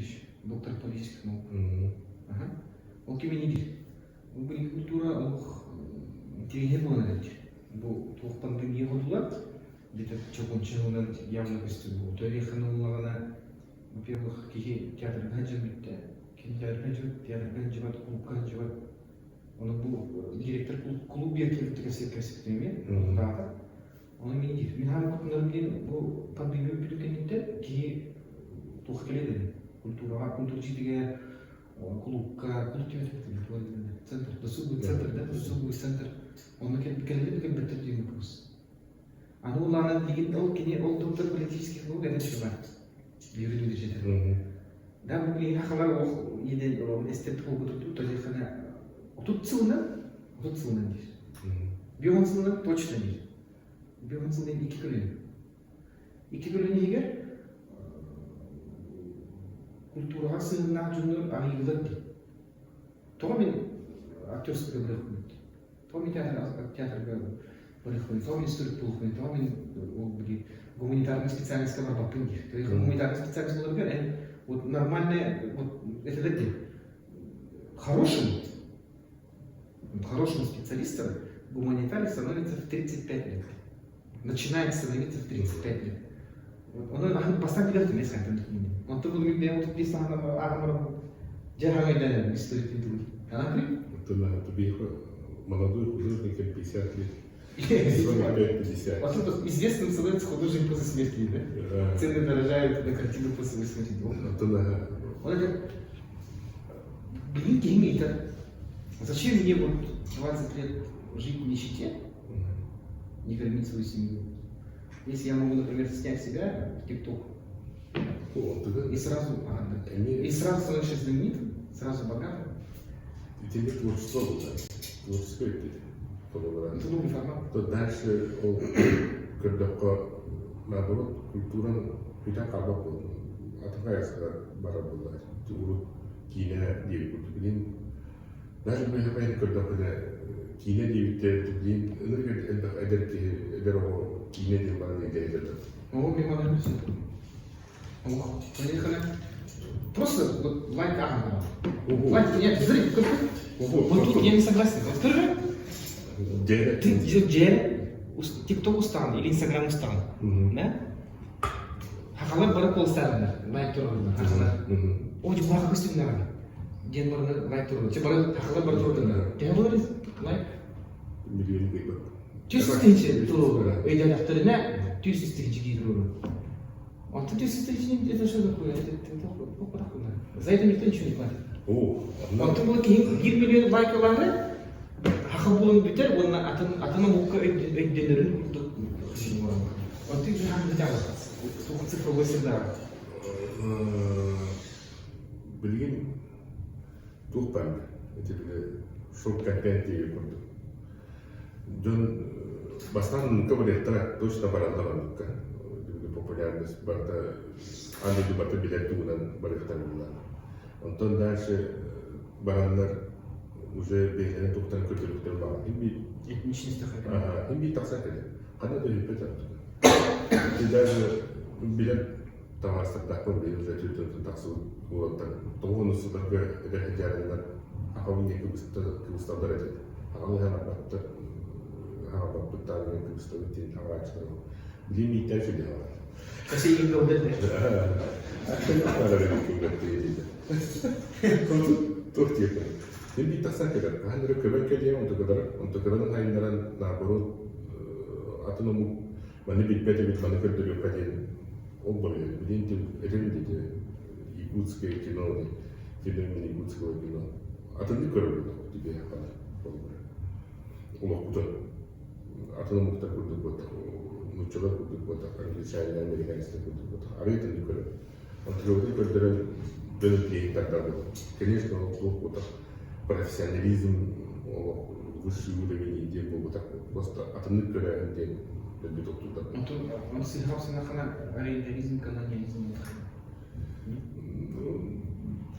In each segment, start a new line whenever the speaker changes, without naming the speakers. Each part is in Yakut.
Дмитриевич, доктор политических наук. Ол кимини диир. Бу культура олох интеллигент буолан эрэр. Бу туох пандемия хотулар, где-то чокунча сылынан явно көстөр бу. Тарихын ыллаҕына, во-первых, киһи театрга сылдьан бүттэ. Кини театрга сылдьыбат, театрга сылдьыбат, клубка сылдьыбат. Ону бу директор клуб биэркэлиттэ кэпсэппитэ эмиэ, таата. Ону мин диир. Мин хаһан кутунарым диэн бу пандемия бүппүтүн кэнниттэн киһи туох кэлиэ дэнэ. Культураҕа, культура дьиэтигэр, кулуупка, кулууп диэн центр, досуговый центр, да, досуговый центр. Онно кэллэ кэлбэттэр диэн вопрос. Аны улаанан билигин ол кини ол доктор политических наук это чума. Юрий Дмитриевич этэр. Да, бу билигин хахалар ох иеден эстер тугутутту тожихана 30 сылынан 30 сылынан диир. 50 сылынан точно диир. 50 сылынан 2 көлүөн. 2 көлүөн иһигэр культураҕа сыһыаннаах дьоннор аҕыйыылар дии. Тоҕо мин актерскайга барыахпын тоҕо мин театрга барыахпын, тоҕо мин историк буолуохпун, тоҕо мин ол били гуманитарный специальностька барбаппын диир. То есть гуманитарный специальность буоларыгар эн вот нормальная вот это дии хорошим хорошим специалистом гуманитарий становится в 35 лет. Начинает становиться в 35 лет. Оны аһын бастан билэр түмэс хантан түмүн. Онтон бу мин бэйэм 35 саҕана ааҕан дьэ хаҥайдан историк тыл. Анан күн?
Молодой художник 50 лет. 45-50.
Вот тут известным становится художник после смерти, да? Цены дорожают на картину после смерти. Он это блин, киһи это Зачем мне вот 20 лет жить в нищете, не кормить свою семью? Если я могу, например, снять себя в ТикТок и сразу, а, да, и сразу становишься знаменитым, сразу богатым.
Итини творчество было. Творчество
Это новый формат.
То дальше ол көрдөххө наоборот культураны бүтэн хаалбат буолла. Атын хайысхаҕа барар буолла. Урут киинэ диэбит курдук. Билин даже бэйэм көрдөххүнэ киинэ диэбиттэр билин ынырык элбэх эдэр киһи эдэр оҕо киинэ диэн баран идея
О, мен маны Ох, поехали. Просто вот лайк ага. Лайк, нет, смотри, вот тут я не согласен. Вот скажи, ты дьэ ТикТок устаҕын или Инстаграм устаҕын, да? Хахалар бары куоластааннар, лайк тураллар, хахалар. О, дьулаха көстүннэҕин. Диэн барыны лайк тураллар. Че бары хахалар бары тураллар. Төһө болар лайк?
Миллион кыйбат.
100 тысяч туруору. Өйдөнөхтөрүнэ 100 тысяч киһи туруору. Онтон 100 тысяч это что такое? Это За это никто ничего не платит.
О,
Онтон бұл киһи 1 миллион лайк ылаары хаха буолан бүтэр уонна атын атын омукка өйдөнөрүн курдук. Онтон жахан цифровой среда.
Билигин туох баар ити били шок-контент диэги курдук. Дьон бастаан оннукка барыахтара, точно бараллар оннукка. Популярность барыта аан дойду барыта билэр тугунан барыахтара буолла. Онтон дальше бараннар уже бэйэлэрин туһутан көрдөрүөхтэрин баҕар.
Этничность
Хин биир тахсар кэлэр. Ханна да бүппэт ардыгар. Даже билэр табаарыстардаахпын билин уже түөртэн тахсыбыт уолаттар тоҕо сылларга эдэр сылдьаарыннар аҕабын диэн кыбысталлар этэ. Аҕам хаҥарбаттар хаҥарбаппыттаан диэн кыбыстабыт диэн хаҥарааччылар. Билин мииттэн сүдэ хаалар.
Косейин көҕүлэр
Туох диэххэ. Мин биир тахсан кэлэр. Хаһан эрэ көмөн кэлиэм, онтукалар, онтукаларын хайыннаран, наоборот, атын омук маны билбэт эбит, маны көрдөрүөххэ диэн ол барыа. Билин этим диэти якутское кино, феномен якутского кино. Атыннык көрөбүн тебе олохпутун атын омуктар курдук буолтах, нууччалар курдук буолтах, англичане, американецтар курдук буолтах. Арыы атыннык көрөбүн. Онтукабытын көрдөрөн дьон интириэһин тардар буолар. Конечно, ол туох буолтах профессионализм олох высший уровень диэн буолбатах. Просто атыннык көрөөһүн диэн дэлби тохтууллар.
Онтон он сыһав санахана ориентализм, колониализм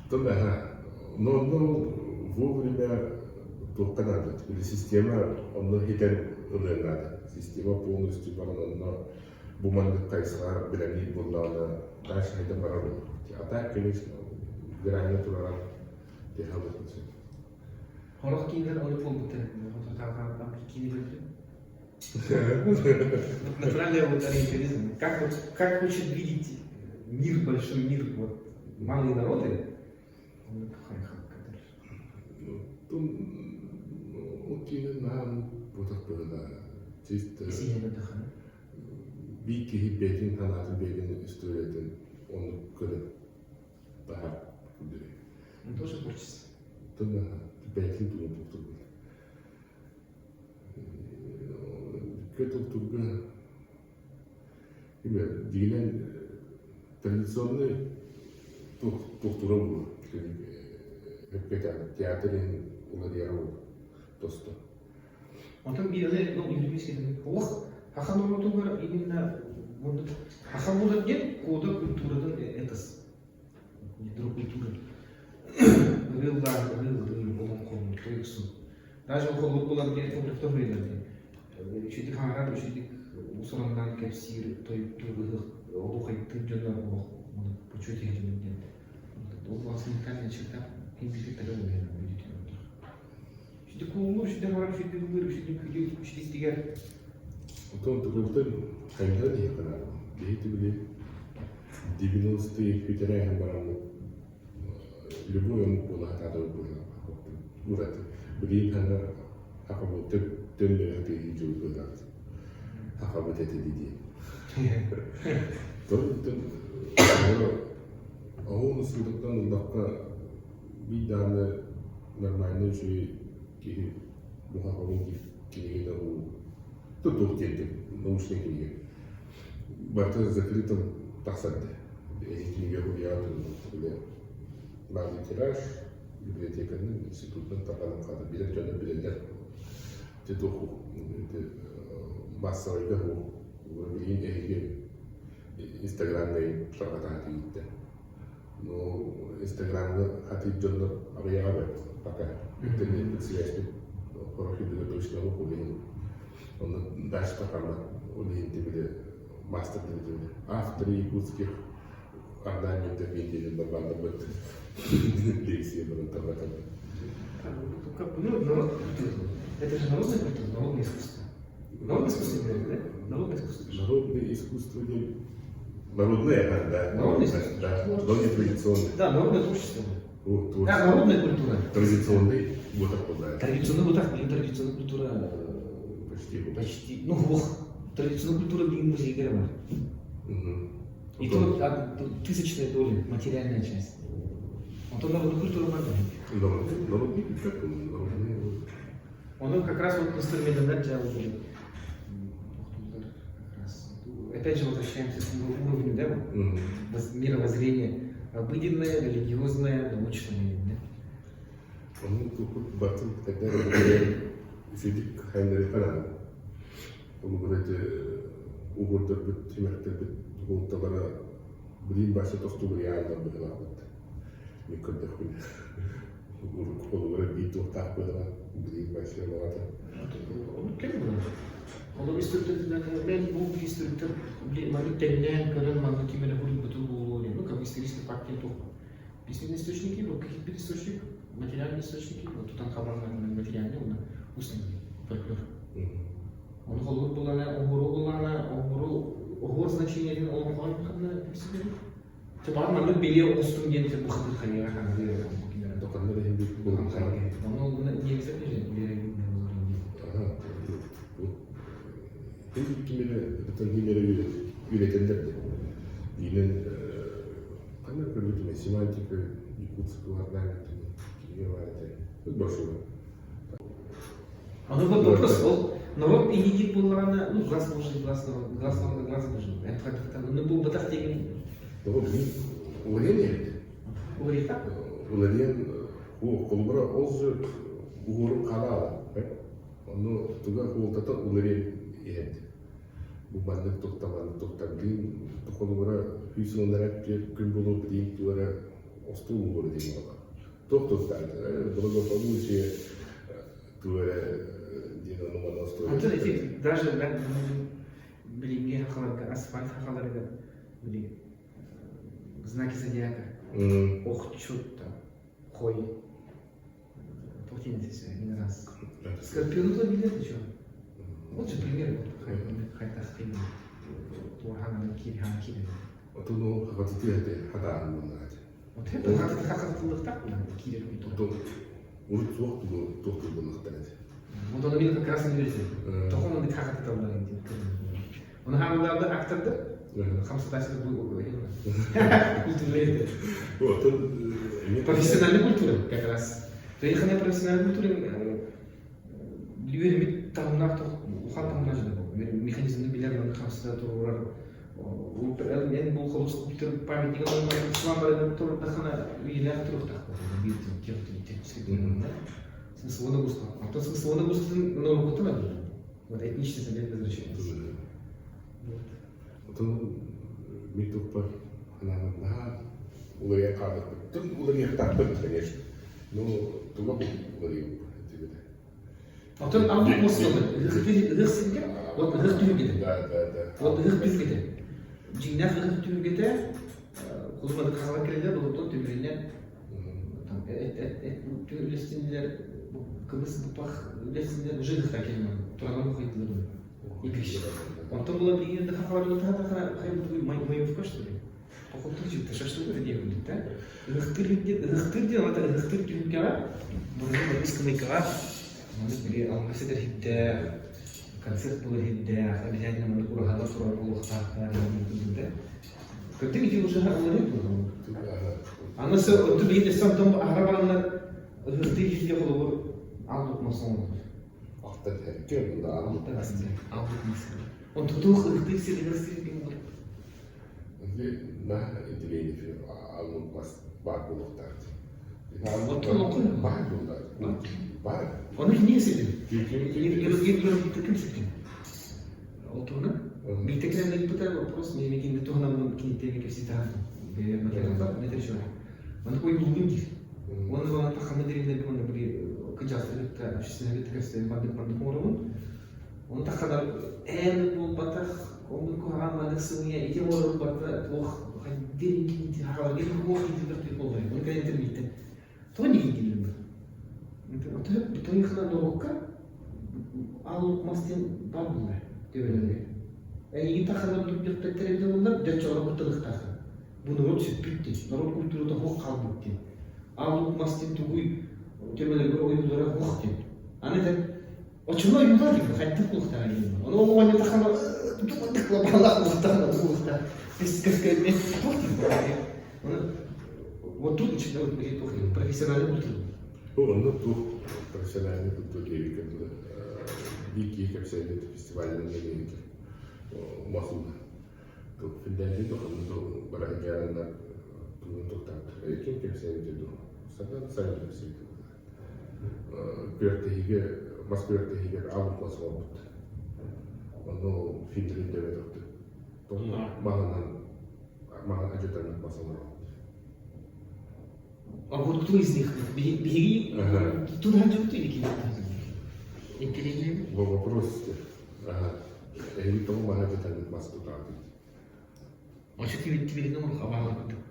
Да, но но вовремя туохха наада. Или система онно хитэн ылыан наада. Система полностью баран онно бу маннык хайысхаҕа билэмниир буоллаҕына дальше хайдан барар буолар. А так, конечно, Граҥҥа тураран тиһалыахпын сөп.
Хорох киинэлэр ону буолбуттар. Киинэ көрдүм. Натуральный вот ориентализм. Как, вот, как хочет видеть мир, большой мир, вот, малые народы,
Ол киинэ наһаа буотах быһыылааҕа. Чисто биир киһи бэйэтин санаатын, бэйэтин историятын оннук көрөн таһаар курдук.
Тоже творчество.
Бэйэтин тугун туохтурбут. Кө туохтурга дьиҥинэн традиционный туохтуура буолар. Театр иһин уларыйара буолар тосто.
Онтон биир ну, юридический олох саха норуотугар именно саха буолар диэн кода культуратын этос ядро культуры ырыыллаах ырыыллыы олоҥхону тойуксун даже холбур булар диэн фабриктар суруйаллар диэн үчүгдүк хаҥарар үчүгдүк уус-ураннаан кэпсиир тойуктуур ыһыах олохайтыыр дьоно олох почет иһэ диэн ол уникальная черта ким билбит такой Сүдү кууллуур, сүдү харар, сүдү ыллыыр, сүдү күдү, сүдү тигэр.
Оттон тукултан хайдах диэххэ наада. Биһиги били 90-е бүтэрээһин бараммыт любой омук буола сатаата быһыылаах. Ураты. Билигин ханна хахабыт төннөрө тыйыы дьыл быһыылаах. Хахабыт этэ дии. Тон оһуун устуудуктан ыллахха биир даҕаны нормальный үчүгэй киһи буһа-хоруй кинигэ да туох диэн научнай кинигэ барыта закрытым тахсар да эһи кинигэ суруйаҕыт бile малый тираж библиотеканы институтун тарҕанан хаалар билэр дьоно билэллэр ити туох массовайга билигин эһиги инстаграмҥа тарҕатаһа тиийдэ. Ну, Инстаграмҥа хатыыр дьоннор аҕыйаҕа бэрт пока. Интернетпит связьпит профилга точно ол иһин онно дальше тахарбат ол иһин били мастер диэбитим авторы якутских орнаментов диэн барбааннарбыт лекция баран тарҕатан.
Ну, народ культура. Это же народная культура, народное искусство. Народное искусство, да? Народное искусство.
Народное искусство не Народное, да.
Народное,
да. Но не традиционное.
Да, народное творчество.
Вот, творчество.
Да, народная культура.
Традиционный вот так вот, да.
Традиционный вот так, блин, традиционная культура
почти.
Почти. Ну, ох, традиционная культура, блин, музей Грэма.
Угу.
И то тысячная доля, материальная часть. Вот он народную культуру надо.
Народный, как он, народный.
Он как раз вот инструментальный дьявол. Опять же возвращаемся к уровню, да, мировоззрения. Обыденное, религиозное, научное. Да?
Onun тупут батын тогда үчүгдүк хайнары баран. Ол бұрайды угурдарбыт, тимэхтэрбит уолталара билин башы тохтугур яаллар быһылаабыт. Мен көрдөхпүн. Холугура биир туохтаах быһыла билин башы балата.
Кем булар? Олор историк мен бу историктер маннык тэҥнээн көрөн маннык ким эрэ буруйбутун буолуо диэн, ну, как исторический факт диэн туох письменные источники, вот каких источник, материальные источники, вот Тутанхамон материальный, уонна устный фольклор. Ону холобур булана, оһуору булана, оһуору оһуор значениетин олоҥхоҕо ханна кэпсэтэр? Чэ, баҕар маннык бэлиэ оҕустум диэн бу хатыр хайыга хаҥалыы
Токаннар иһин бит булан
Ону не обязательно же
Ага, кимире кимире үйрэтэллэр де. Диинен ханна көрбүтүм семантика якутского орнамента кинигэ баар этэ. Брошюра.
Ону вот вопрос, ол народ иһигит буоллаҕына, ну, глаз нужен, глаз народ, глаз народа, глаз нужен. Это ну, буолбатах деген.
Того билин уларыйан иһит.
Уларыйта?
Уларыйан холобура ол же уһуорун хаалаала. Ону туга хуолтата уларыйан иһит. Бу маннык тухта маннык тухта билин холобура сүүс сылыннара күн буолуо билин туара остуол уһуора диэн буолла. Туох туохтаан благополучие туара диэн ону манна остуол.
Антон ити даже билиҥҥи хахаларга асфальт хахаларыгар били знаки зодиака. Охчут там, хой. Туох раз. Скорпиону да билэр еще. Вот же пример хайтахтын туорханан киир хан киир.
Отуну хатытыа хатаан буоллаҕа.
Вот это хатытылыктак киирер культура.
Урут суох туох буоллахтар этэ.
Вот он именно как раз не верит. Тохон он хатыталлар диэн. Оны хаамылаабы актордар хамсатаачы бу культура это. Профессиональная культура как раз. То есть профессиональная культура үөрэммит таһымнаах улахан таһымнаах дьоно механизмны билэр хамсата турар эн бу холус скульптор памятнига турдахына үйэлээх туруохтаах биир технический смысловой нагрузка. А то смысловой нагрузка норуоттан вот этничность опять возвращается.
Отон мин туппар наһаа уларыйа хаалбыт. Уларыйахтаахпыт, конечно. Ну, туга уларыйбыт.
Оттон албыт мостолы ыһык сиргэ, вот ыһык түһүлгэтэ.
Да, да, да.
Вот ыһык түһүлгэтэ. Дьиҥнээх ыһык түһүлгэтэ кулуманы хаалан кэлэлэр, олортон түмүрүнэн там үлэстинилер кымыс бупах үлэстинилер уже ыһыкта кэлин туранан хайдылар. Игрищ. Онтон була билигин да хахалар тахара маевка что ли? Походу житті шашлык это не будет, да? Ыһыктыр диэн, ыһыктыр диэн, это ыһыктыр түһүлгэҕэ, бұрын ыскамайкаҕа, маны били алгыс этэр хиттээх, концерт буолар хиттээх, обязательно маннык ураһалар турар буолуохтаахтар, да? Көттүк ити уже олорор буолуо. Аны оту биһи өссө онтон аһара бараннар ыһыктыр киһигэ холобур ал тутмас оҥордулар.
Ахта кем бunda
ал тутмас. Ал тутмас. Он тутух ыһыктыр сир ыһыктыр диэн болар.
Наһаа интеллигенция аллубас баар буолуохтаах.
Оттон оҥкун
Баар буоллар. Баар.
Ону кинигэ ситин. Ким ситин? Ол туһунан биирдэ кэлэн ыйыппыта вопрос миигин туһунан киниттэн кэпсэтэ материалдар метричура. Маны ойуулугун диир. Уонна бана таххана дириннер уонна били кыдьаастырытта общественный кэпсэтэн бандык бандык оҥоробун. Оны тахханар эн буолбатах оннук куһаҕан маннык сымыйа ити оҥорор барыта туох дирин хахаларга туох киитилэр буоллар. Оны кэлэн интернеттен. Тоҕо не киитилэр Тойхана норуокка ал мас диэн баар буолла төбөлөргө. Эйигин тахханар дүппэттэр эбитэ буоллар, дьэ чоҕоро кутталыахтааххын. Бу норуот сүппүт диэн, норуот культурата суох хаалбыт диэн. Ал мас диэн тугуй төбөлөргө ойуулара суох диэн. Аны этэр, оччону ойуулаа диэн, хайдах буолуохтааҕый диэн. Ону ол оҕонньор таххана тугуннык лабаалаах буолуохтаах, буолуохтаах. Туох диэн. Оны вот тут профессиональный культура.
Ну, онно туох профессиональный культура диэбиккэ дылы биир киһи кэпсээбит фестивалынан эмиэ махуна. Финляндия дохонно бараньяаннар тугун туттааттар. Ким кэпсээбитэ дуу? Саҥа саҥа кэпсээбитэ күрэхтэһиигэ мас күрэхтэһиигэр аалык мас оҥорбут. Онно финнэрин дөбөтөхтө. Тоҕо маһынан маһын адьатанын мас оҥоробут.
А вот кто из них? Биһиги туда дьон или ким? Интеллигент?
Вопрос. Ага. Эһиги тоҕо маһы адьатанын мас тутаатыт?
Очо тибилин оҥорух абаалар курдук.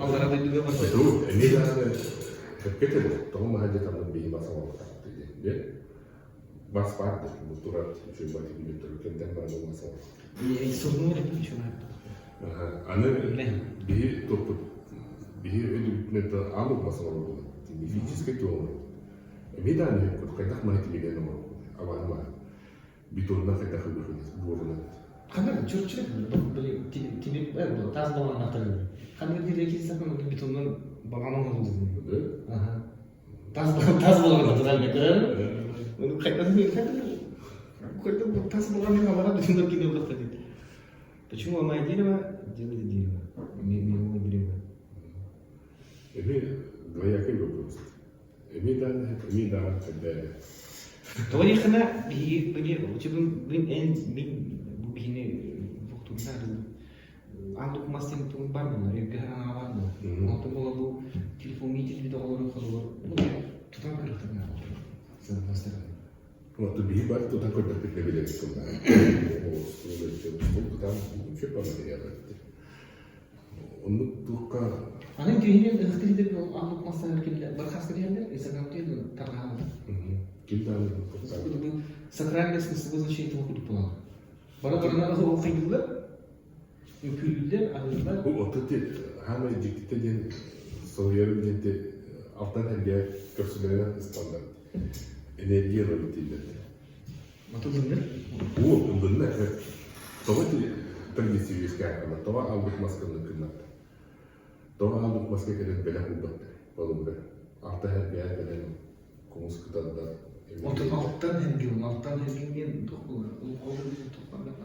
Аллара дойдуга барса.
Ту, эмиэ даҕаны эппетэ тоҕо маһы адьатанын биһи мас оҥоруохтаахпыт диэн. Мас баар да, бу турар үчүгэй бати билбит кэнтэн баран мас оҥоруох.
Сурнуур үчүгэй.
Аны биһи туппут биһи өйдөбүтүнэн аан мас оҥорор мифическэй туох оҥорор. Эмиэ даҕаны хайдах маһы тимирэн оҥорор абаһы маһы бетонунан хайдах ылыахын буорунан.
Ханна чурчу били тимир таас балаҕан Ханна биир киһи бетонунан балаҕан оҥоруллар.
Да?
Таас таас балаҕан туран көрөр. Оны хайдах хайдах таас балаҕан алара бетоннар киһи ыллахта дейт. Почему ломая дерево, делает дерево? Мировое дерево.
Эмиэ двоякий вопрос. Эмиэ даҕаны, эмиэ даҕаны хайда
Тоҕо диэххинэ биһиги били мин эн мин бу биһини буктурна аан докумас диэн тугун бар буолар, өйгө хараҥаҕа бар буолар. Онтон буола бу телефоҥҥа иитиллибит оҕолору холобур тутан көрүөхтэрин сыаналастар.
Вот биһи бар тутан көрдөхпүт билэбит кыллаа. Тутан вообще по материалу. Оннук туохка
Аны киһини ыһыктыыр аллык мастан киллэ бархаска диһэллэр, Инстаграм диэн тарҕаһаллар.
Ким даҕаны куттаабыт.
Сакральное смысловое значение того курдук буолар. Бары барына ыһык хайдыллар, үҥкүүлүүллэр, аһыыллар.
Бу отут хаамай дьиктитэ диэн соһуйарым диэн алтан эргэ көрсүлэринэн ысталлар. Энергия ылабыт дииллэр.
Отулуннар?
Уу, ыллынна. Тоҕо традиция үөскээн тоҕо албыт масканы кыннатта? Тоҕо албыт маска кэлэн бэлэх уурбаттар? Холобура, алта эргэ кэлэн кумус кыталлар.
Отут алтан эргин, алтан эргин диэн туох буолар? Ол туох барбат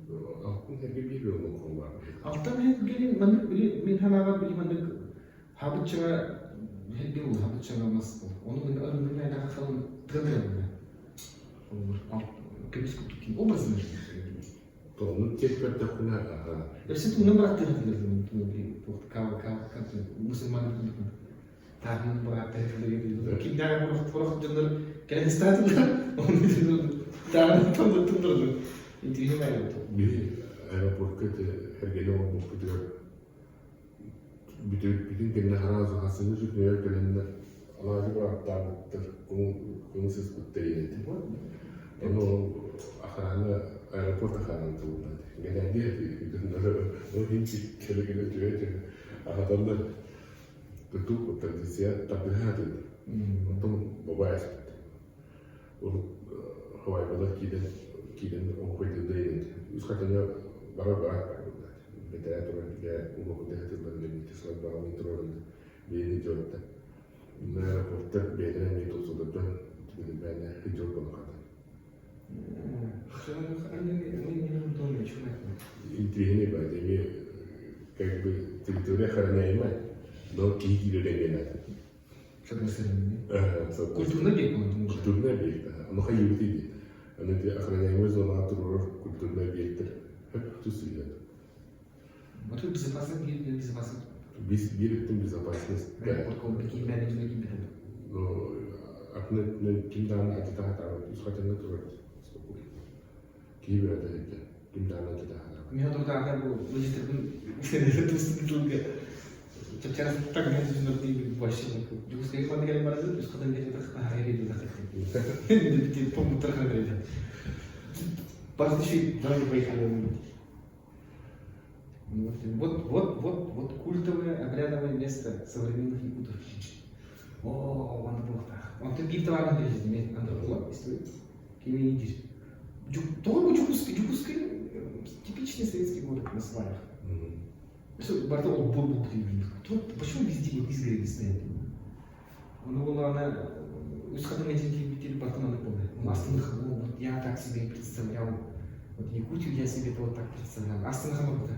Алтан эргин биир олоҥхо баар.
Алтан эргин маннык били мин санаабар били маннык хабыччаҥа эргин ол хабыччаҥа мас ол. Ону мин ырыҥын айдаха халын тыгын көмүс курдук ким образно.
Тоҕонун тиэк көрдөхпүнэ аха.
Өссө туунан быраттыыр кава кава мусульман таарынан бырааттыыр кимнээх порох дьоннор кэлэн истаатылар таарынан тоннуттун интириһим айылты.
Биһи аэропортка эргели оҥорбуппутугар бүтүн кэннэ хараас хасыҥы сүтүнүгэр кэлэннэр алаадьы бырааттаабыттар куҥу сыспыттар ийэтэ. Ону охрана аэропорт охраната буолла. Гэнээдиэ ол иһин кэлэ-кэлэ түһэ-түһэ аһаталлар тутуу традиция тардыһаатын. Онтон бабай аспыт. Урут хавайбалар киирэн киирэн оҥхойдууда үс хатыҥа бара бара бэтэрээ туран гэ улуһу дэһэтиллэн лэмити сылбаҕын турарын бэйэни дьонтон аэропорттар бэйэлэрэ эмиэ тулсулардан билбээнэ хидьол болохата. Интириэһинэй баар эмиэ как бы территория охраняемая, но киһи киирэр эмиэ наада.
Культурный объект.
Культурный объект. Ону хайыыбыт дии. Аны ити охраняемая зонаҕа туруорар культурный объектар хөп тус үйэн.
Вот безопасность безопасность.
Биир өттүн безопасность. Ну, атын өттүнэн ким даҕаны адьытаһа таабат, үс хатыҥҥа турар спокойно. Киһи бөҕөтө сылдьар, ким даҕаны адьытаһа таабат.
Мен отурдаата бу логистикын тустук чапчарас так вообще Дьокуускайга манна кэлэн барасың, үс хатан кэлэн Барсы давай поехали. Вот, вот, вот, вот культовое обрядовое место современных якутов. О, манна буолуохтаах. Онтон биир товарный переживание антрополог историк кими диир. Тоҕо бу Дьокуускай, Дьокуускай типичный советский город на сваях. Все, барыта олбуор буолбут Тут почему везде вот изгороди стоят? Ону буоллаҕына үс хатыҥ этин киирбиттэр барытын оннук буолла. Астынык вот я так себе представлял. Вот Якутию я себе вот так представлял. Астынык барбыта.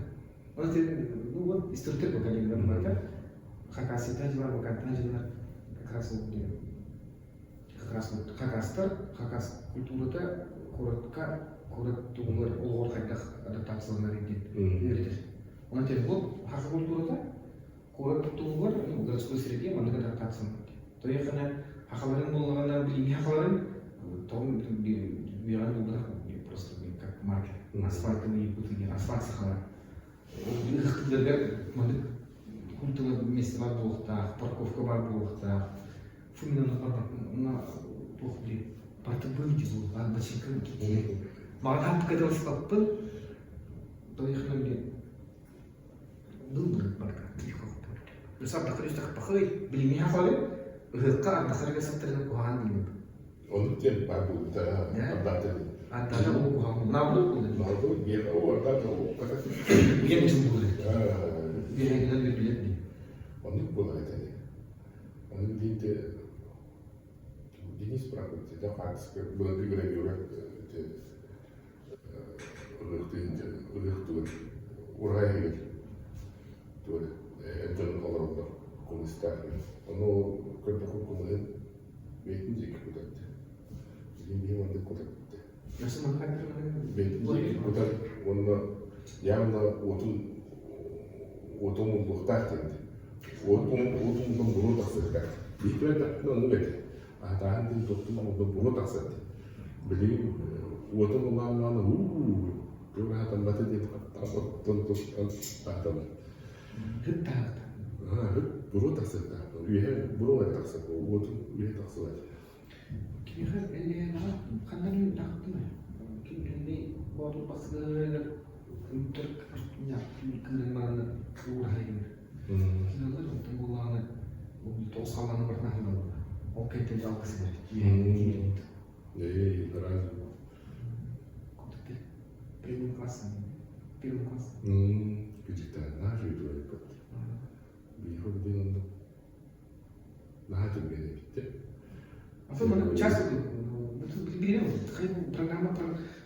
Вот ну вот историктер поколение барбыта. Хакасияда дьылар, Бакантана дьылар как раз вот как раз вот хакастар, хакас культурата куоратка куорат тугугар олоҕор хайдах адаптацияланар диэн үөрэтэр. Онон этэр вот хака культурата куорат тугугар ну, городской среде маннык адаптацияланар. Тоехана хахаларын буоллаҕына билиҥҥи хахаларын тоҕо үйэҕин булбатах просто как маркер асфальтовый якуты диэн асфальт сахалар ыһыктыыларыгар маннык культовое место бар буолуохтаах, парковка бар буолуохтаах. Фу, туох били барыта был буолбаат бачыыккын киирэн. Маҕан хааппыкка ылыспаппын. Тоехана били был был барыта Өссө ардахтар үстэхпахый билиҥҥи хахалы ыһыахха ардахтарга саттарынан куһаҕан диибин.
Оннук диэн баар буолбута ардахтар.
Ардахтар ол куһаҕан. Наоборот буолла.
Наоборот, биир о ардах о
Биир дьыл буолла. Биир билет дии.
Оннук буолар этэ. Оннук диинте Денис Прокопьевич это хаартыска былыргы гравюра ыһыахтыыр ураһа иһигэр туох эр дьон олороллор кумустаах ону көрдөххө кумуһун бэйэтин диэки кутатты билигин биһи маннык кутатты бэйэтин диэки кутар уонна явно уотун уотун умуллуохтаах диэн уотун уотун буруо тахсыахтаах биһи көрдөхпүнэ оннук этэ аһатааһын диэн туохтун оҥордо буруо тахсар диэн билигин уотун улаан уу туох аһатаммата диэн оттон тустан аһаталлар.
Ыт таһыта.
Ыт буруо тахсыахтаах. Үөһэ буруо эрэ тахсар, уотун үөһэ тахсыбат.
Киниэхэ эллэһиэҕэ ханна таһыттым ээ. Ким Боотур бастыгыһыгар үнтэр кыырын бараннар уураһайыгар. Сыаллар онтон буоллаҕына тоҕус халлааны барытын аһыллаллар. Ол кэнтэн дьалкы сылар.
Эй, разве?
Первый класс. Первый класс.
Кыдьыктааннаах үөтү Биһиэхэ билигин оннук наһаа түргэн эбит
Особенно часто программа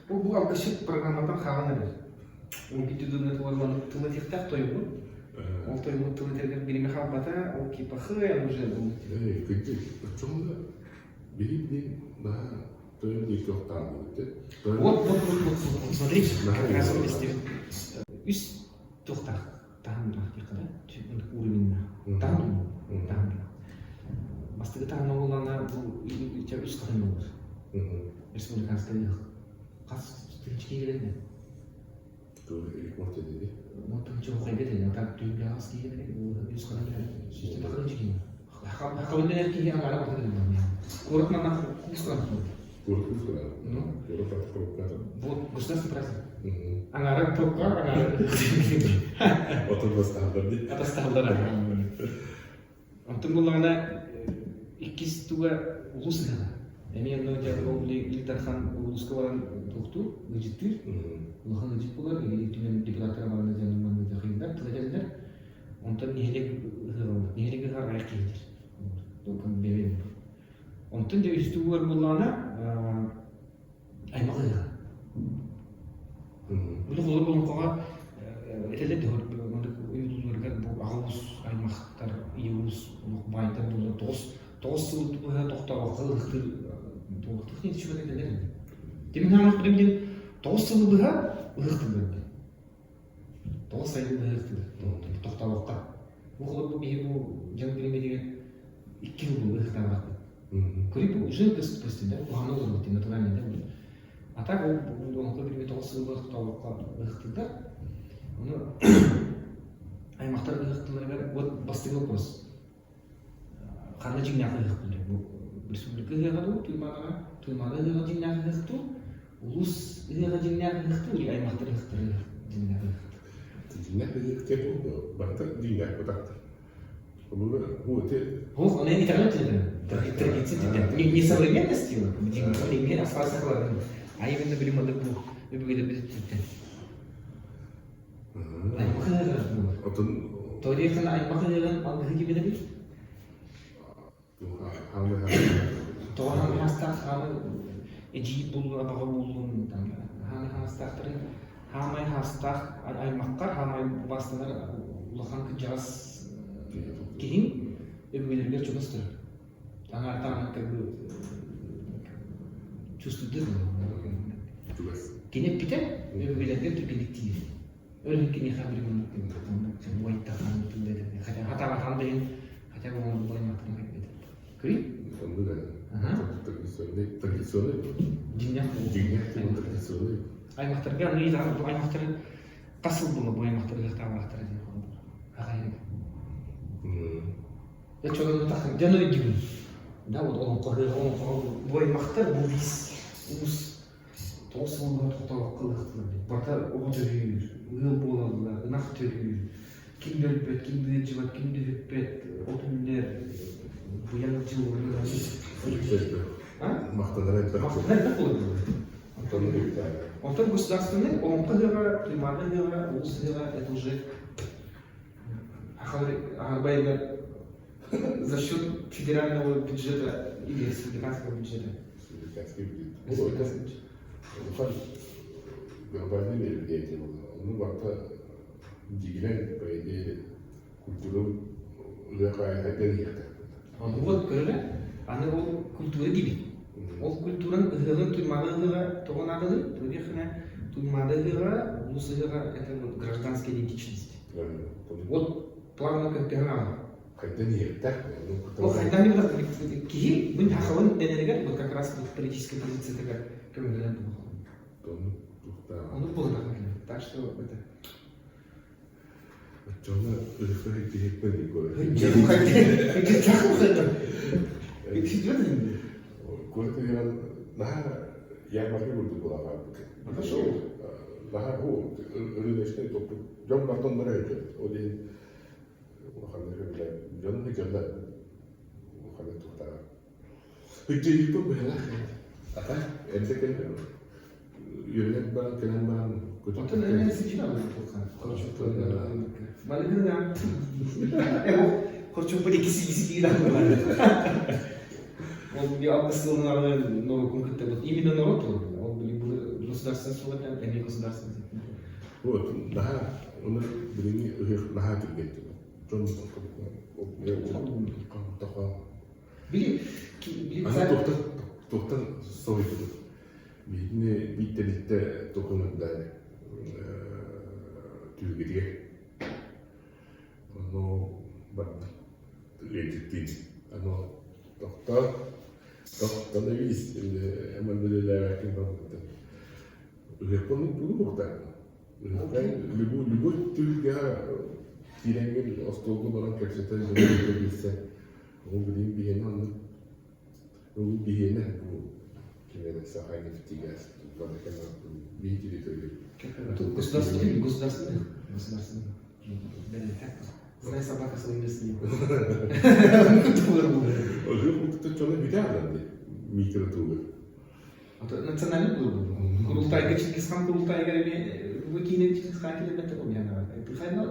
бу алгысчыт программаттан хаалан эрэр. Ол бүтүдүнэ туолан тылы тихтэх тойбут. Ол тойбут тылы тергер бириме хаалбата, ол типа хыйан уже был.
Эй, кырдьык, оччоҕуна биһиги наһаа тойон диэки охтаабыт.
Вот, вот, вот, вот, вот, смотри, как раз вместе. Үс туохтаах таһымнаах диэххэ да, уровеннаах. Таһым, таһымнаах. Бастакы таһымна буоллаҕына бу үс таһым буолар. Республиканскай ыһыах. Хас тыһыынча киһи кэлэр Онтон чоҕойга дэнэ, так түһүлгэҕэ киһи үс ханан сүүстэн тахсан киһи. Хабыллар киһи аҥаара барыта кэлэн Куорат манна куус кылан.
Куорат куус кылан.
Ну.
Куорат пробка.
Вот, государственный праздник. Аҥаара пробка, аҥаара
Отон бастаһаллар дии.
Атастаһаллар. Онтон буоллаҕына иккис туга улуус ыһыаҕа. Эмиэ онно дьэ ол Ил Дархан улууска баран туохтуур, ыалдьыттыыр. Улахан ыалдьыт буолар, Ил Түмэн депутаттара баран дьонун манна дьахыйдар, тыл этэллэр. Онтон нэһилиэк ыһыаҕа буолар. Нэһилиэк ыһыаҕа аҕыйах киһи диир. Онтон дьэ үс тугугар буоллаҕына аймах ыһыаҕа. Бу холобур олоҥхоҕо этэллэр уйулууларыгар бу аҕа уус аймахтар, ийэ уус олох баайдар буолар тоҕус сыл быһа тохтообокко ыһыктыыр туохтух диэн үчүгэй этэллэр ини. Тимин хаамах билим диэн 9 сылы быһа ыһыктыыллар диэн. 9 сайын быһа ыһыктыыллар тохтообокко. Бу холобур бу биһи бу дьон билиммитигэр 2 жыл буолла ыһыктаабакпыт. Көрүп уже көстүн да куһаҕан олорбут натуральный да А так ол олоҥхо билими 9 сыл тохтообокко ыһыктыыллар. Ону аймахтар ыһыктыыларыгар вот бастакы вопрос. Ханна дьиҥнээх ыһыах буолар? Бу республика ыһыаҕа дуу, Туймаадаҕа? Туймаада ыһыаҕа дьиҥнээх ыһыах дуу? Улуус ыһыаҕа дьиҥнээх ыһыах дуу или аймахтар ыһыахтара дьиҥнээх ыһыах?
Дьиҥнээх ыһыах диэн буолуо, барыта дьиҥнээх бытахтар.
Ох, она не традиция, не современности, не а именно билим анык бу өбүгэлэрбит өттүттэн. Аймах ыһыаҕа буолар. Торихан аймах ыһыаҕын алгыһы ким этэбит? Тоҕо хаамы хаастаах хаамы эдьиий буллун, абаҕа буллун, хаамы хаастаахтарын хаамай хаастаах аймаххар хаамай убаастанар улахан кырдьаҕас киһиҥ өбүгэлэригэр чугас турар. Аҥаартаан как бы чувствуйдыр. Кини эппитэ өбүгэлэргэр түргэнник тиийэр. Өлүн киниэхэ билим хотя хатаҕатан да иһин хотя бы оҥорбут аймахтарын кэлбит. Көрүй?
Оннук традиционный традиционный
дьиҥнээх
дьиҥнээх традиционный
аймахтарга аны бу аймахтары хас сыл буолла бу аймахтары ыһыахтаабатахтара диэн аҕайык Дьэ тахсан дьон өйдүүбүн. Да вот олоҥхо ыһыаҕа олоҥхоҕо бу аймахтар бу биис уус 9 сыл быһа тохтообокко ыһыахтыыллар диэн. Барыта оҕо төрүүр, ыал буолаллар, ынах төрүүр, ким да өлбөт, ким да ыалдьыбат, ким да үһүппэт, от үүнэр, быйаҥ дьыл
Махтанар элбэх
Махтанар элбэх буолар. Онтон государственный олоҥхо ыһыаҕа, Туймаада ыһыаҕа, улуус ыһыаҕа это уже Аһарбайга за счет федерального бюджета или республиканского бюджета.
Республиканский бюджет.
Республиканский бюджет.
Улахан глобальный мероприятие было. Ону барыта дьигинэн, по идее, культура ырыа иһиэхтээх.
Вот көрөрө, аны ол культура диибит. Ол культураны ыһыаҕын Туймаада ыһыаҕа тоҕо наадалый? Туймаада Туймаада ыһыаҕа, улуус ыһыаҕа это вот гражданская идентичность. Вот плавно көттөһөн аҕа.
Хайдан иһиэхтээх.
Ол хайдан иһиэхтээх киһи бу хахалын дэнэригэр вот как раз вот политическая позициятыгар көмөлөнөн буолуох. Ону буолуох. Так что это.
Оччоҕуна ыһыкка тиһикпин дии куорат. Куорат ыһыаҕын наһаа ярмарка курдук буолан хаалбыт. Наһаа рыночный топпут. Дьон барыта онно эрэ өйдөөбүт. Ол иһин улаханнык өйдөөбүт. Дьон ыһыкталлар. Улаханнык туохтааҕар. Ыччыйыппыт быһалаах Ата, эрдэ кэлэн үөрэнэн баран кэлэн баран
Оттон эн сичина Малыгына Хорчуппут иккиси киирэн Ол би алгыс сылынааҕы норуокун кытта вот именно народ ол били государственный суол эмиэ государственный.
Вот, наһаа оны билиҥҥи ыһыах наһаа түргэн дьон
Били
Аны туохтан туохтан соһуйдубут. Биһигини биир тэрилтэ туһунан түһүгүтүгэр. Ону барда ыалдьыттыын. Аны тохтоо, тохтоно вис эмэн үлэлээбэккин барбыттан. Ыһыахпын булуохтаахпын. Ыһыахха любой любой түһүлгэҕэ киирэҥҥин остуолга баран кэпсэтэн дьону кытта билсэн Ол билигин биһиэнэ оннук ол биһиэнэ бу ким эрэ Саха нефтегаз водоканал биһи территория.
Государственный, государственный, государственный. Знай собака свое место не
Ыһыах утута чоно бүтэ аҕалан микро тугу.
Национальный клуб. Курултайга Чингисхан Курултайга эми бу киинен Чингисхан килеметр умяна. Хайна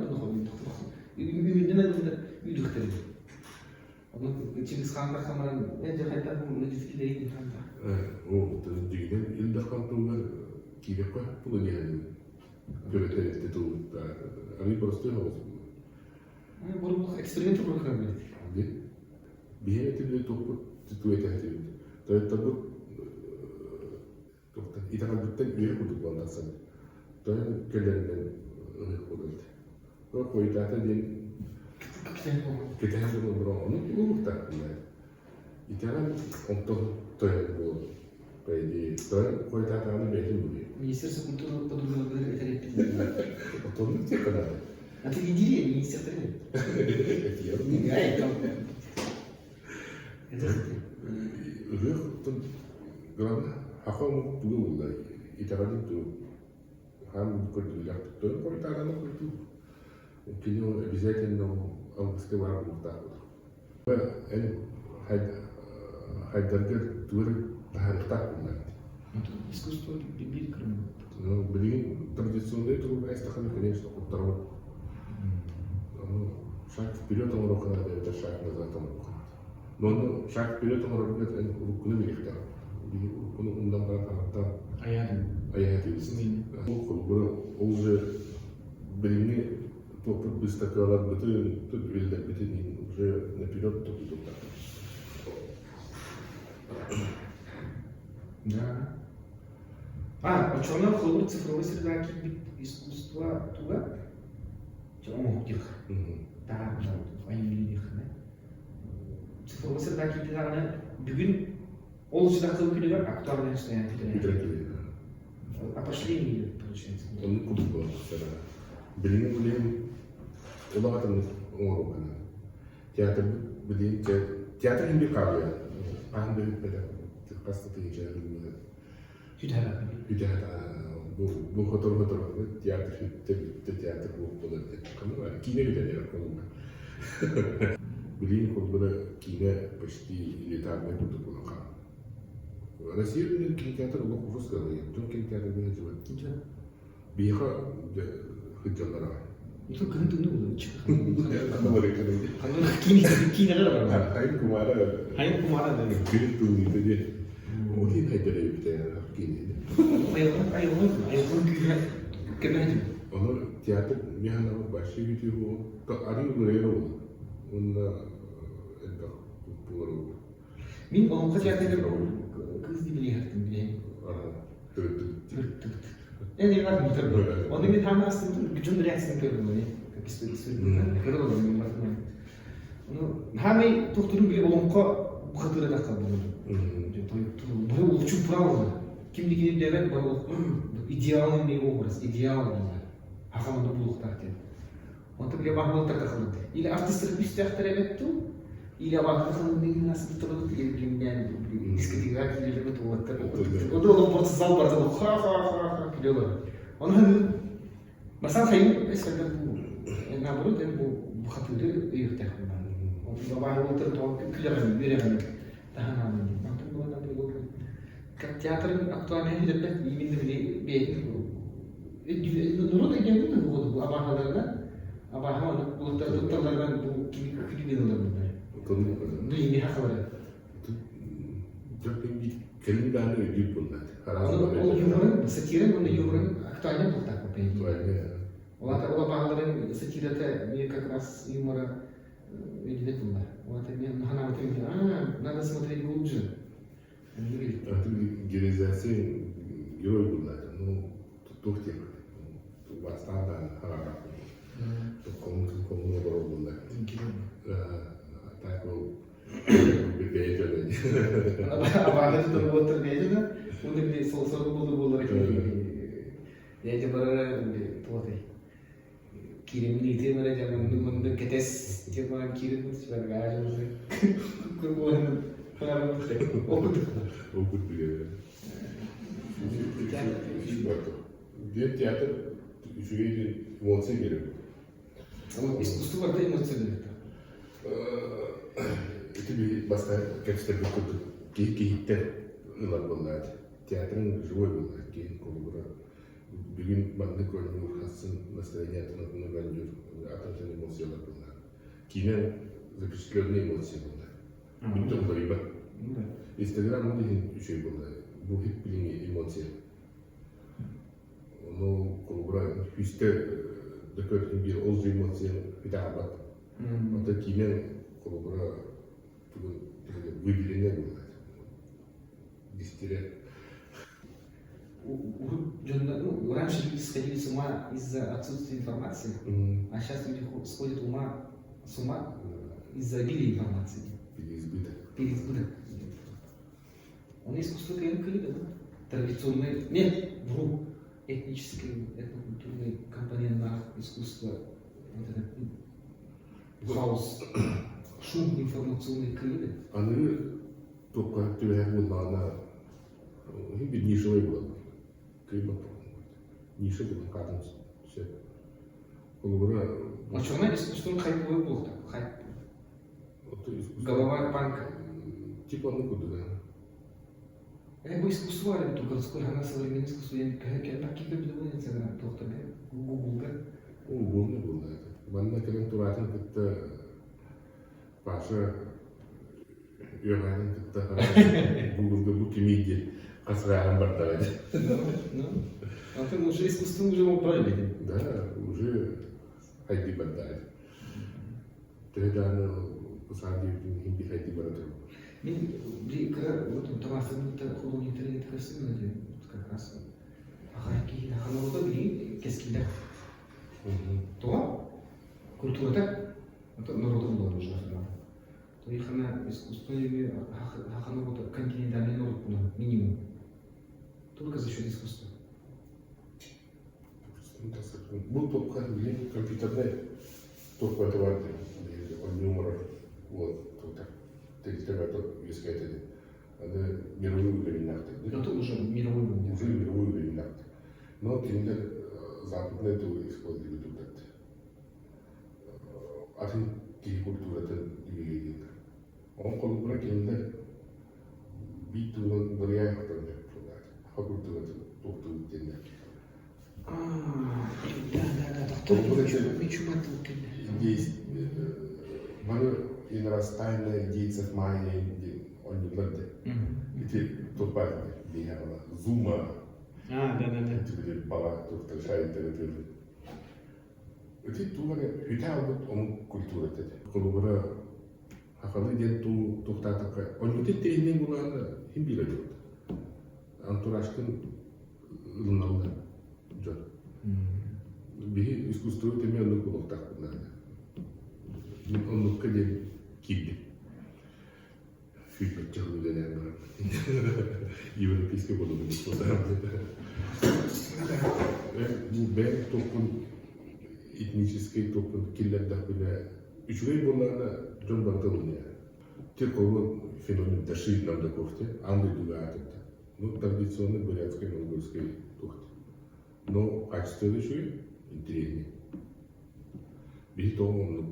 үүннэн айылында үйдүхтери. Чингисхан тахсан дьэ хайдах бу дьүскилэри
Оо, дьигинэн Ил Дархан туһугар киириэххэ була диэхэ төрөтөрүттэ тылбыт аны простой соҕус.
Бу эксперимент курдук
Биһиэнэ түбүлэ туппут түтүөтэһэтибит. Тойотторбут туохтан итэҕэлбиттэн үөһэ курдук буолан тахсан тойон кэлэринэн ыһыах буолар этэ. Хойутаата диэн кэтэһэн буолан ону улуктаахпын итэҕэл онтон тойон буолар. По идее, тойон хойутаатаҕына бэйэтин буруйа.
Министерство культуры подумала бы это
Отоннук диэххэ наада.
А ты не дери, министр
Ыһыах главное саха омук тугу булла итэҕэлин тугу хаан көрдүүлээх тойон хойутаатаҕына хойутуур кини ол обязательно алгыска баар буолуохтаах эн хайдаргар тугу эрэ таһаарыахтаах буоллаҕыт.
Искусство биир көрүҥ.
Билигин традиционнай туруга эстэххинэ, конечно, куттарабыт. Шаг вперед оҥоруохха наада эбэтэр шаг назад оҥоруохха наада. Но ону шаг вперед оҥорорго эн уруккуну билиэхтээх. Биһи уруккуну умнан баран хаһыттан айаатыбыт. Ол холобура ол же билиҥҥи туохпут быыстапкаларбытын, тут үлэлэрбитин уже наперед тутуттахпыт.
Да. А, оччоҕуна холобур цифровой среда киирбит искусство туга? Чэ, оҥоһук диэх. Таһаар айымньы диэх Цифровой среда киирдэҕинэ бүгүн ол сыдахтыл күнүгэр актуальное состояние
Бүтэрэ
Опошление получается.
Оннук курдук буолар. Билигин билигин улахан оҥоруохха Театр билигин театр иһин биир хаалыа. Хаһан да бүппэтэх хас да тыһыынча Үтэһэ бу бу хотору хотору театр бүттэ бүттэ театр буолар диэн. Киинэ бүтэн эрэр холуга. Билигин холбура киинэ почти элитарнай курдук буолан хаалла. Россия үрдүнэн кинотеатр олох ужас гына дьон кинотеатрга сылдьыбат. Биһиэхэ сылдьаллар аҕай.
Ito кыһын тымныы буолар. Киинэҕэ бар.
Хайын кумаара.
Хайын кумаара да.
Күн тымныыта диэн. Ол иһин хайдарайбыта киинэни.
Айылҕа айылҕа айылҕа күүһэ көмөтүм.
Ону театр механабы большой бүтүү арыы уларыйар буолла. Уонна элбэх булар буолла.
Мин олоҥхо театрыгар кыыс дибилиэхтин билэһин.
Төрүттүк.
Эн ивар мутар. Оны мен хаама астым дьон реакцияны көрдүм они. Как история көрө мен бартым. Ну, хаамай тохтурун били олоҥхо бухатыра да калды. Бары улучу правила. Ким дигини дэбэт бары идеальный образ, идеал Хахамында булуктар диэн. Онтон били абааһы буолтарга халынды. Или артистар күүстээхтэр эбит дуу, или абааһы халынныгын асыттыбыт, или билимнээн дискотекаҕа киирэлэрбит уолаттар. Оду олох просто зал барыта ха-ха-ха-ха күлэ олорор. Онон Бастаан хайын эсэрдэр бу наоборот эн бу бухатыыры өйүөхтээхпин баар. Онтон абааһы буолтар тоҕо күлэҕин, үөрэҕин таһанаамын диэн. Онтон буолан как театрын актуальнай билэрбэт именно били бэйэтин норуот өйдөөбүт бу абааһыларынан абааһы оннук булуттар тутталларынан бу кими күлүүнэн ыларбыттар. Ну ими хахалары.
Кэлин даҕаны өйдүүр буоллаат.
Ол юморын, сатирын уонна юморын актуальнай буолтаах по идее. Ол ата ол абааһыларын сатирата мне как раз юмора өйдүбэт буолла. Ол ата мен ханаабытым а надо смотреть глубже.
Героизация герой буоллаат. Ну, туох диэх бастаан даҕаны хараҕа хомун олорор буолла. Так ол
Абааһы турбуоттар бэйэтэ да, уонна били солсорун буолар буоллара киһи бэйэтэ барара туотай кииримин ыытыам эрэ дьэ маннык маннык кэтэс диэн баран киирэн сүбэргээжэ курбуоһун
Ол билэр. Диэн театр үчүгэй диэн эмоция биэрэр.
Искусство барыта эмоция биэрэр.
Ити би бастаан кэпсэтэрбит курдук киһи киһиттэн ылар буоллаат. Театрын живой буоллаат киһи холобура бүгүн маннык оонньуур хассын настроение атын атын оонньуур атын атын эмоциялар буоллаат. Киинэ запечатленные эмоции буоллаат. Бүтүн уларыйбат. Инстаграм ол иһин үчүгэй буолла. Бу хит билиҥҥи эмоция. Ону холобура күүстэ да көрдүм биир ол же эмоцияны бүтэ Онтон киинэ холобура тугун выделение буолар. Дистире.
Ну, раньше люди сходили с ума из-за отсутствия информации, а сейчас люди сходят ума, с ума из-за обилия информации.
Переизбыток.
Переизбыток. Он искусство кыйын да? Традиционный, нет, вру, этнический, этнокультурный компонент искусства, вот этот хаос, шум информационный кыйды.
Аны туохха түбэһэр буоллаҕына биир нишевой буолар. Кыйбат ниша буолан хаатын сөп. Холобура
Оччоҕуна искусствон хайп буолуохтаах. Хайп. Голова банка.
Типа оннук курдук.
Бу искусство бар эбит городской хана современный искусство диэн кэлбэккэ көрбүтэ Инстаграм туохтарга Гуглга.
Угугуну булла это. Манна кэлэн тураатын кытта Паша үөҕээнин кытта Гуглга бу кимий диэн хасырааһын бардаҕа дии.
Ну, антон уже искусство уже правильно.
Да, уже хайдыы бардаҕа. Төһө даҕаны кусаан диэбитин иһин биир хайдыы бара турар.
Мин кыра вот табаарыстарым художниктары көрсүм как раз аҕай киһи ханалыта билигин кэскиллээх. Тоҕо? Культурата норуоту булар уже То есть она искусство хахана континентальный народ минимум. Только за счет искусства.
Бу топка билин компьютернай топка бар оонньуу оҥорор уол тута тэрилтэ барыта үөскээтэ аны мировой уровеннаахтар.
Это уже мировой уровень.
Уже мировой уровеннаахтар. Но кинилэр западный тылы использовать тутат. Атын киһи культуратын үлэлииллэр. Ол холобура кинилэр биир тылынан уларыйа охторун саха культуратын туохтуубут диэннэр.
Да, доктор,
Бары иностранные индейцев майя диэн оонньуулар да. Ити туппат биһиэхэ зума.
А, да.
Ити бала туохтар шариктары тыылы. Ити туох эрэ үтэ албыт омук культурата этэ. Холобура Хахалы диэн туу туохтаатахха онньутун тиһиннин булаана хим биир ойуут. Антуражкын ылыналлар дьон. Биһи искусство тэми оннук буолуохтаахпыт наада. Мин оннукка диэн киирдим. Сүүрбэччэ сыл үлэлээн баран европейскай буолуом Бу бэйэм туохпун этническэй туохпун киллэрдэхпинэ үчүгэй буоллаҕына дьон барыта ылыныа. Те кого феномен даши нам да кофте, аан дойдуга аатырда. Ну, традиционный бурятский, монгольский туох. Но качество үчүгэй, интэриэһинэй. Биһи тоҕо оннук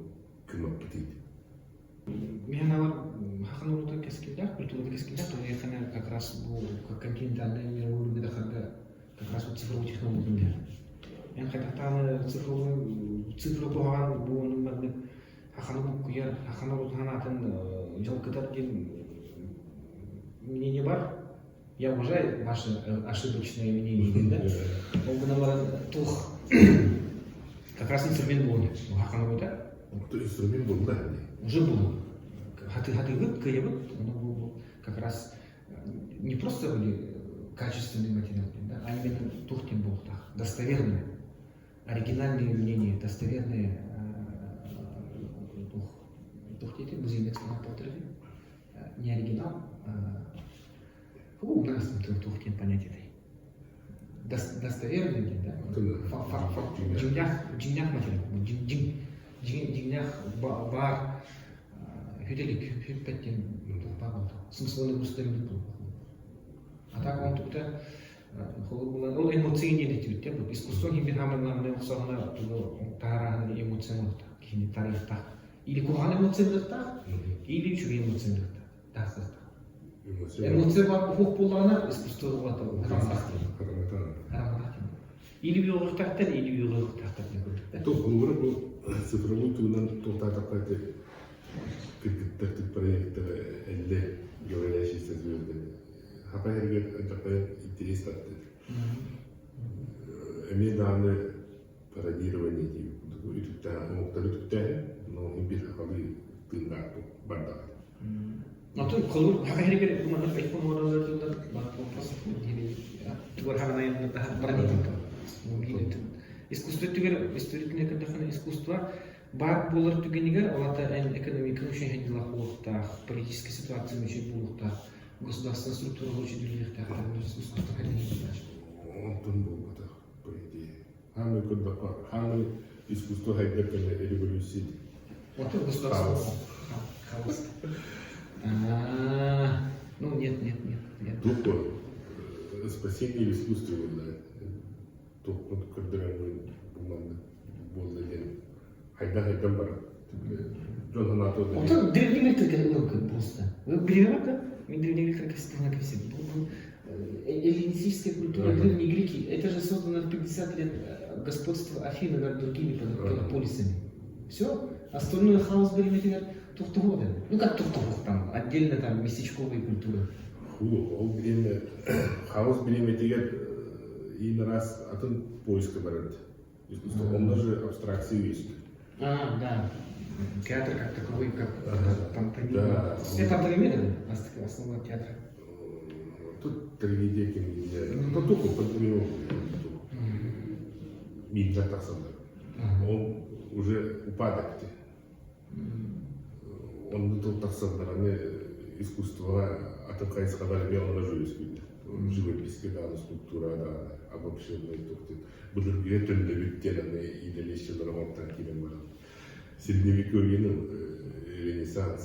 күмэппитий?
Мин алар хахан урута кэскиллээх, культурата кэскиллээх, то как раз бу континентальный мировой рынок как раз вот цифровой технология. Эн хайдахтааны цифровой цифра куһаҕан бу маннык хаханы буккуйар, хаханы урутаан дьалкытар диэн мнение бар. Я уважаю ваше ошибочное мнение, да? Ол гынан баран туох как раз инструмент буолуо. Хаханы бута.
Инструмент буолла.
Уже был. Хатыгыт, кыйыбыт, как раз не просто были качественные материалы, да, а именно туох диэн буолуохтаах, достоверные, оригинальные мнения, достоверные туох туох диэтэ музейный экспонат не оригинал, у нас туох диэн понятие достоверный диэн, да, дьиҥнээх дьиҥнээх материал, дьиҥ дьиҥнээх баар хүтэлик хүппэт диэн туох баар буолта смысловой нагрузка буолбат. А так он тупта ол эмоция диэн этибит те бу искусство ким хаманнан охсоҕуна тугу таарааһын эмоция оҥорта киһини тарыйыахтаах или куһаҕан эмоциялыахтаах или үчүгэй эмоциялыахтаах таахсыахтаах эмоция бар уһук буоллаҕына искусство хараматах диэн хараматах диэн или үөҕүөхтээхтэр или үөҕүөхтээхтэр диэн курдук.
Туох холобура бу цифровой тугунан туохтаатахха ити кыргыттар тип проектара эллэ говорящие со звездами. Хака эргэр дьахтар интерес тартыр. Эмиэ даҕаны пародирование диэбит курдук үтүктээх омуктары үтүктээһин, но биир хахалыы тыыннаах бардаҕа.
Отон холур хака эргэр маннык айфон оҥороллор вопрос тугар хаганайын баран искусство түгэр история көрдөххүнэ искусство баар буолар түгэнигэр ол аата эн экономикаҥ үчүгэй дьылах буолуохтаах, политическай ситуацияҥ үчүгэй буолуохтаах, государственная структура үчүгэй үлэлиэхтээх, искусство
Онтон буолбатах, по идее. Хаамай көрдөххө, хаамай искусство хайдар кэмэ революция.
Вот государство. Хаос. Ну нет, нет, нет, нет.
Тупо спасение в искусстве буолла. Туохпун көрдөрөммүн бу маннык буолла диэн хайдах-хайдан баран дьон санаата
Оттон древний гректер просто. Вы билиэҕит да? Мин древний гректер кэпсэтэн кэпсэт. Эллинистическая культура, древние греки, это же создано в 50 лет господства Афины над другими полисами. Все, остальное хаос бириметигэр тухтуһуо. Ну как тухтуһуох там, отдельно там местечковые культуры.
Фу, ол бириэмэ хаос бириэмэтигэр иин раз атын поиска барар. Искусство, он же абстракция есть.
А, да. Театр как таковой, как пантомима. Да. Это пантомима, основа театра.
Тут трагедия, комедия. Ну, только пантомима. Миджа тахсандар. Он уже упадок. Он тыл тахсандар, аны искусствоға атын хайысқалар эмиэ онно үөскүүллэр. Живописька даҕаны, скульптура даҕаны, обобщенный туох былыргыга төннөбүт диэн аны идэлээччилэр оҥортон киирэн баран. Средневековьены Ренессанс.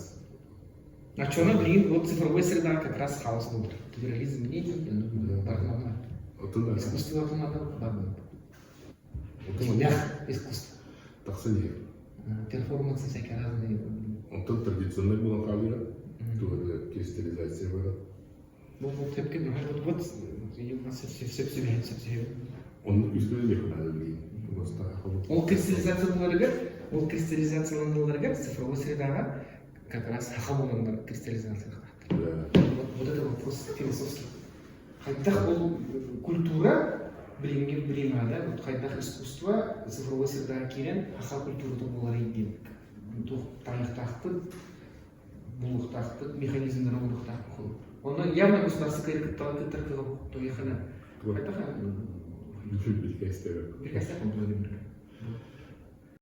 А что, ну, блин, вот цифровой среда как раз хаос был. Плюрализм мнений, ну, нормально. Искусство надо бар. Дьиҥнээх искусство.
Тахсан иһэр.
Перформансы всякие разные.
Онтон традиционный буолан хаалыыра. Туһаны кристаллизация барар.
Ну, вот тепке, вот, вот, сөп сөп.
Оннук үскүлэ диэххэ билигин.
Ол кристаллизацияланарыгар, ол кристаллизацияланаларыгар цифровой средаҕа как раз саха буоланнар кристаллизациялаахтар. Вот, вот это вопрос философский. Хайдах ол культура билиҥҥи бириэмэҕэ да вот хайдах искусство цифровой средаҕа киирэн саха культурата буоларый диэн туох таайыахтаахпыт, булуохтаахпыт, механизмнары оҥоруохтаахпыт. Онно явно государство кыттар кыттар кыаҕа тоҕо хайдах
Биркэстэбэ.
Биркэстээх.